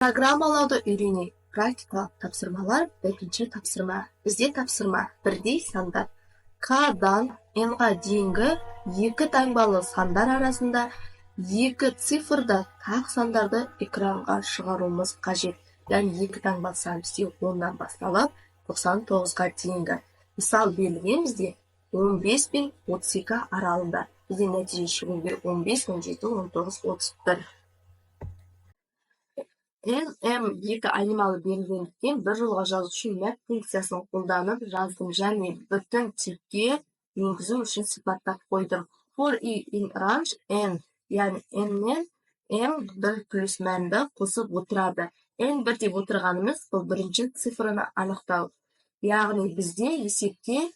Программалауды үйренейік. Практикалық тапсырмалар. Бірінші тапсырма. Бізде тапсырма: бірдей сандар. К-дан Н-ға дейінгі екі таңбалы сандар арасында екі цифрда тақ сандарды экранға шығаруымыз қажет. Яғни екі таңбалы сан бізде 10-нан басталып, 99-ға дейінгі. Мысал берілген бізде 15 пен 32 аралығында. Бізде нәтиже шығу керек 15, 17, 19, 31. N, M екі айнымалы берілгендіктен, бір жолға жазу үшін map функциясын қолданып жаздым және бүтін типке енгізу үшін сипаттап қойдым. For i in range n, яғни n-нен m бір плюс мәнді қосып отырады. N бір деп отырғанымыз бұл бірінші цифраны анықтау. Яғни бізде есепте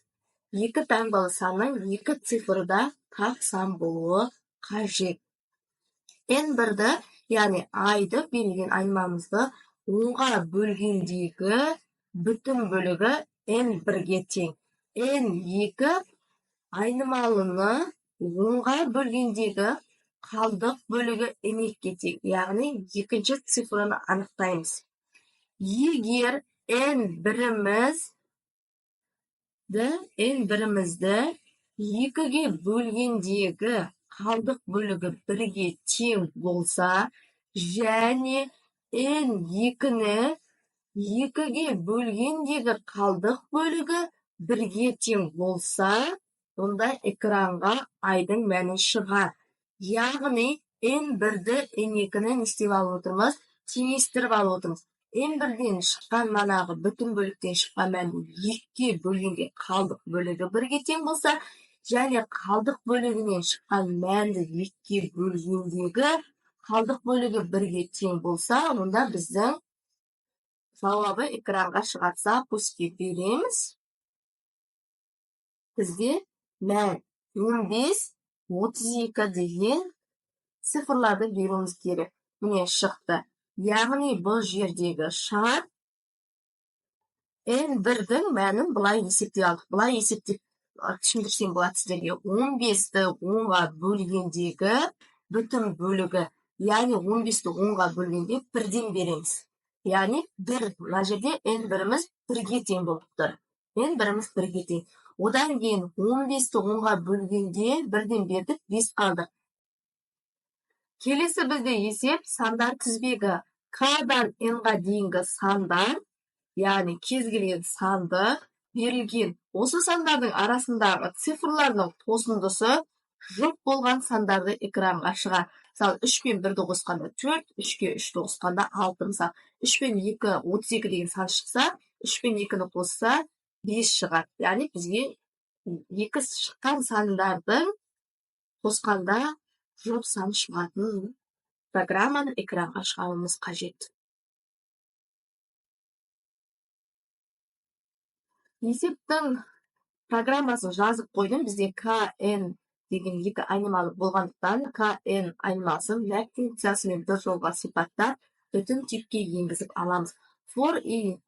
екі таңбалы санның екі цифры тақ сан болуы қажет. N бірді, яғни айды, берілген айнымамызды 10-ға бөлгендегі бүтін бөлігі n бірге тең. N екі айнымалыны 10-ға бөлгендегі қалдық бөлігі n екіге тең, яғни екінші цифраны анықтаймыз. Егер n бірімізді екіге бөлгендегі қалдық бөлігі бірге тең болса және n екіні екіге бөлгендегі қалдық бөлігі бірге тең болса, онда экранға айдың мәні шығар. Яғни n бірді, n екіні не істеп алып отырмыз? Теңестіріп алып отырмыз. N бірден шыққан, манағы бүтін бөліктен шыққан мәнді екіге бөлгенде қалдық бөлігі бірге тең болса және қалдық бөлігінен шыққан мәнді екіге бөлгендегі қалдық бөлігі бірге тең болса, онда біздің жауабы экранға шығады. Запуск береміз. Бізде мән 15, 32 деген цифрларды беруіміз керек. Міне, шықты. Яғни бұл жердегі шарт n бірдің мәнін былай есептей алдық. Былай есептеп түсіндірсем болады сіздерге. 15-ті 10-ға бөлгендегі бүтін бөлігі, яғни 15-ті 10-ға бөлгенде бірден береміз. Яғни бір, мына жерде n біріміз бірге тең болып тұр. N біріміз бірге тең. Одан кейін 15-ті 10-ға бөлгенде бірден бердік, 5 қалды. Келесі бізде есеп: сандар тізбегі. К-дан Н-ға дейінгі сандар, яғни кез келген санды берілген. Осы сандардың арасындағы цифрлардың қосындысы жұп болған сандарды экранға шығар. Мысалы, 3 пен 1-ді қосқанда 4, 3-ке 3-ті қосқанда 6. Мысалы, 3 пен 2 32 деген сан шықса, 3 пен 2-ні қосса 5 шығады. Яғни бізге екі шыққан сандардың қосқанда жұп сан шығатын программаны экранға шығаруымыз қажет. Есептің программасын жазып қойдым. Бізде К, Н деген екі айнымалы болғандықтан, К, Н айнымалысын map функциясымен бір жолға сипаттап, бүтін типке енгізіп аламыз. For i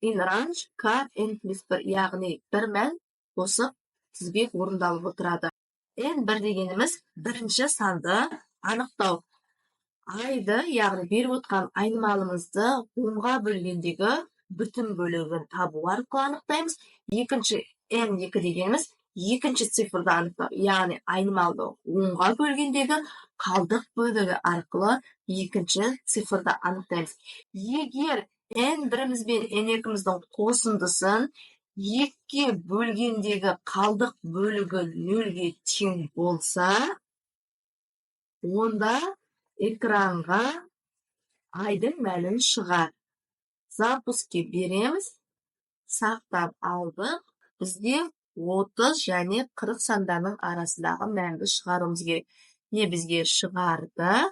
in range k n плюс 1, яғни бір мән қосып, тізбек орындалып отырады. N бір дегеніміз бірінші санды анықтау. Айды, яғни беріп отқан айнымалымызды 10-ға бөлгендегі бүтін бөлігін табу арқылы анықтаймыз. Екінші, n екі дегеніміз екінші цифрды анықтау, яғни айнымалды 10-ға бөлгендегі қалдық бөлігі арқылы екінші цифрды анықтаймыз. Егер n біріміз бен n екіміздің қосындысын екіге бөлгендегі қалдық бөлігі нөлге тең болса, онда экранға айдың мәнін шығар. Запуск береміз. Сақтап алдық. Бізде 30 және 40 сандарының арасындағы мәнді шығаруымыз керек. Не бізге шығарды?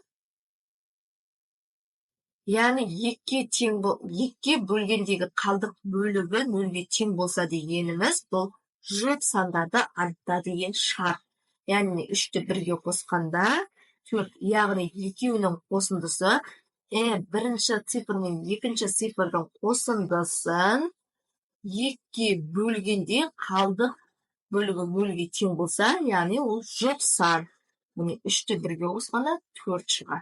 Яғни екіге тең, екіге бөлгендегі қалдық бөлігі нөлге тең болса дегеніміз, бұл жұп сандарды анықта деген шарт. Яғни үшті бірге қосқанда төрт, яғни екеуінің қосындысы, бірінші цифр мен екінші цифрдың қосындысын екіге бөлгенде қалдық бөлігі нөлге тең болса, яғни ол жұп сан. Міне, үшті бірге қосқанда төрт шығады.